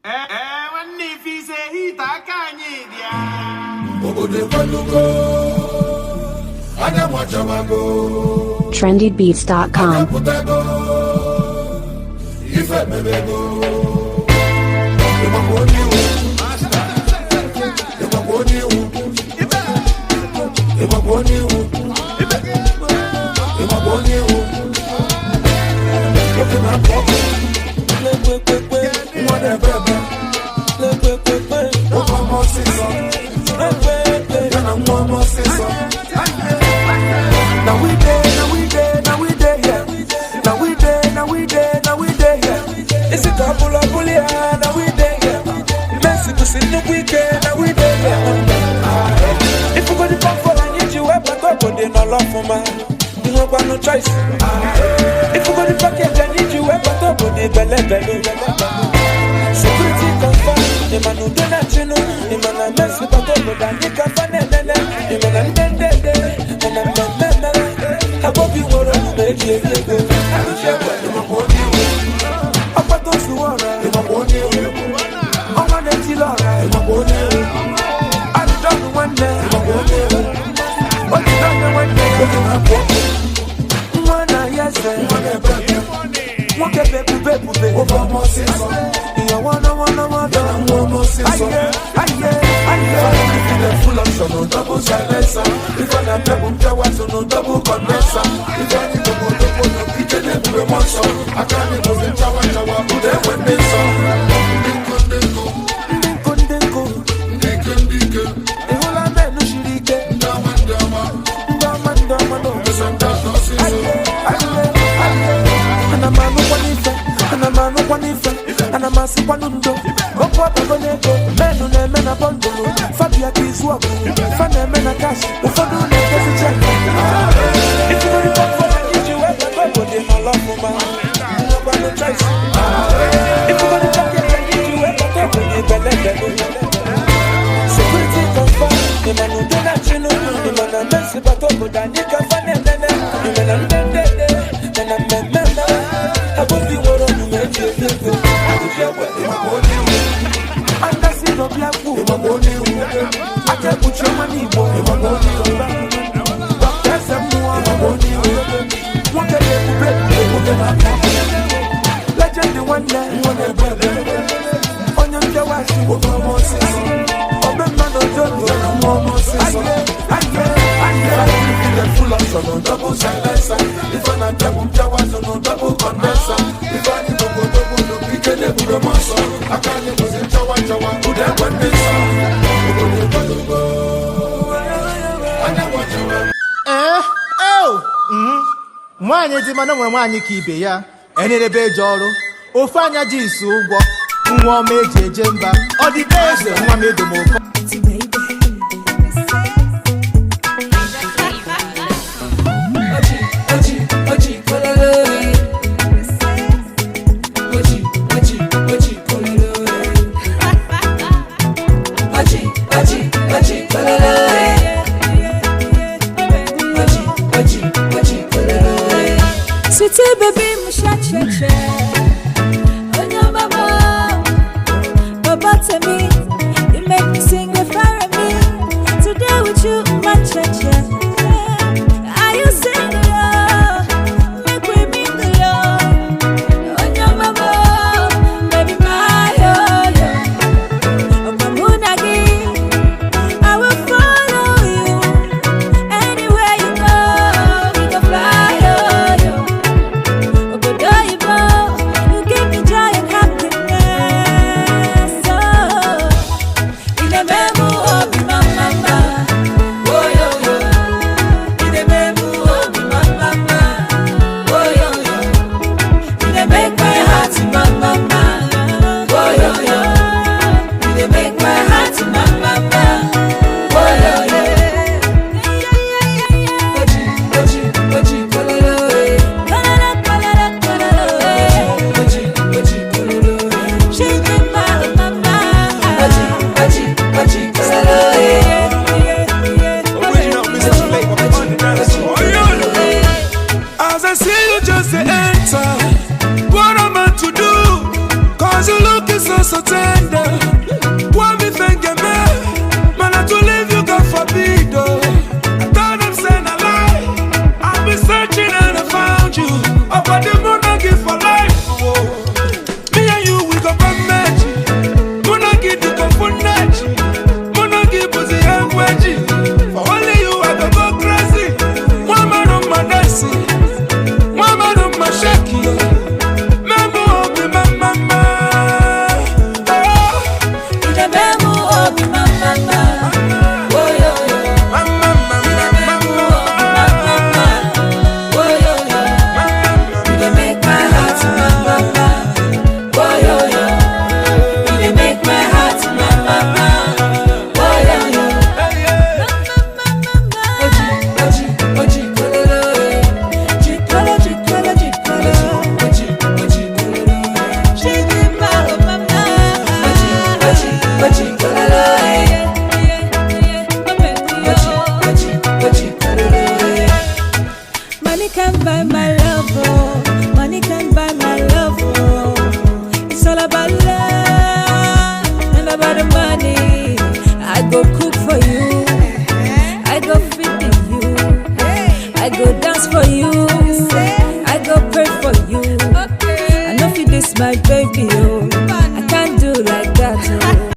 Ee, nwanne, ife ise hite aka anyị dị ya. Obodo ekwelugo, anya machawago. trendybeats.com. Apụtago, ife mebego. Ịgbakwa onye iwu, ịgbakwa onye iwu, ịgbakwa onye iwu, ịgbakwa onye iwu. Nwoke na-apụ ọkụ, nwa na-ebe ebe, nwoke ọma ọsịsọ ya na nwa ọma ọsịsọ. Now we dey, now we dey, now we dey here. Now we dey, now we dey, now we dey here. Isi ka bụla bụla ya, now we dey here. Messi kwụsị nnukwu ike, now we dey here. Ifugodi pọfọl anyị ji wee bata obodo nọrọ ọfụma. Nwekwanụ choice. Ifugodi package anyị ji wee bata obodo belebele. Security confirm, ịma na udo na-achịnụ, ịma na Messi bata obodo anyị ka fa na-enene, ịma na ndị ndede, mana mmemme mere, Abobi nwere omume eji eri ego. Ịgbakwa onye iwu, Ọkpata ozuwe ọra, ịgbakwa onye iwu, ọnwa na-etili ọra, ịgbakwa onye iwu, Adịdọnụ nwanne, ịgbakwa onye iwu, Otidọnụ nwanne, nwoke na-apụ ọkụ, nwa na ya eze, nwa na-ebe ebe, nwoke bụ ebube ebube, nwoke ọma ọsịsọ ìyàwó nọwọ nọwọ ya na nwa ọma ọsịsọ. Aye, aye, aye. Full option, no double silencer. Ife na pebụ mpịawa so no double condenser. Ife anyị bụ odogwu, ike na-ebube mmụọ nsọ. Aka anyị bụzi nchawa nchawa, ụda egwe ndị nsọ. Ndị nkụ, ndị nkụ, Ndị nkụ, ndị nkụ, ndị ike, ndị ike, ị hụla menụ siri ike, ndị ọma, ndị ọma, ndị ọma, ndị ọma n'obodo. Esa ndị atọ ọsịsọ. Aye, aye, aye. Ana m anụkwa n'ife, ana m anụkwa n'ife, ana m asịkwanụ ndo. Okwu ọbago n'ego, menụ na-eme na bundle, fabia ka izu ọgụ, fa na-eme na cash, ụfọdụ na-egosi cheque. Ifugori pọfọ anyị ji wee bata obodo nọrọ ọfụma, nwekwanụ choice. Ifugori package anyị ji wee bata obodo belebele. Security confirm, ịma na udo na-achịnụ, ịma na Messi bata obodo anyị ka fa na-enene, ịma na ndị ndede, mana mmemme mere, Abobi nwere omume eji eri ego. Ịgbakwa onye iwu, Andasi n'obi akwụ, ịgbakwa onye iwu, aka ekpuchi ọnwa n'Igbo, ịgbakwa onye iwu, Dr. Eze mmụọ, ịgbakwa onye iwu, nwoke na-ebube ebube, nwoke na-apụ ọkụ, legend nwanne, nwa na-ebe ebe, onye mpịawashi, nwoke ọma ọsịsọ omemma na ojoto, ya na nwa ọma ọsịsọ. Aye, aye, aye. Full option, no double silencer. Ife na pebụ mpịawa so no double condenser. Ife anyị bụ odogwu, ike na-ebube mmụọ nsọ. Aka anyị bụzi nchawa nchawa, ụda egwe ndị nsọ. Obodo ekwelugo, anya gbachawa. Ee eo nwaanyị dị mana nwere nwaanyị ka ibe ya enyerebe eji ọrụ ofu anya ji nso ụgwọ nwa ọma eji eje mba ọ dị be eze nwa m edo m ụkọ. Oji, oji, kololo. Oji, oji, oji, kololo. Oji, oji, oji, kololo. Oji, oji, oji, kololo. Sweetie baby, musha cheche. Onye mama, Baba to me, you make me sing. can buy my love, oh. Money can buy my love, oh. It's all about love and about the money. I go cook for you, I go feed you, I go dance for you, I go pray for you. I know fit this my baby, oh. I can't do like that, oh.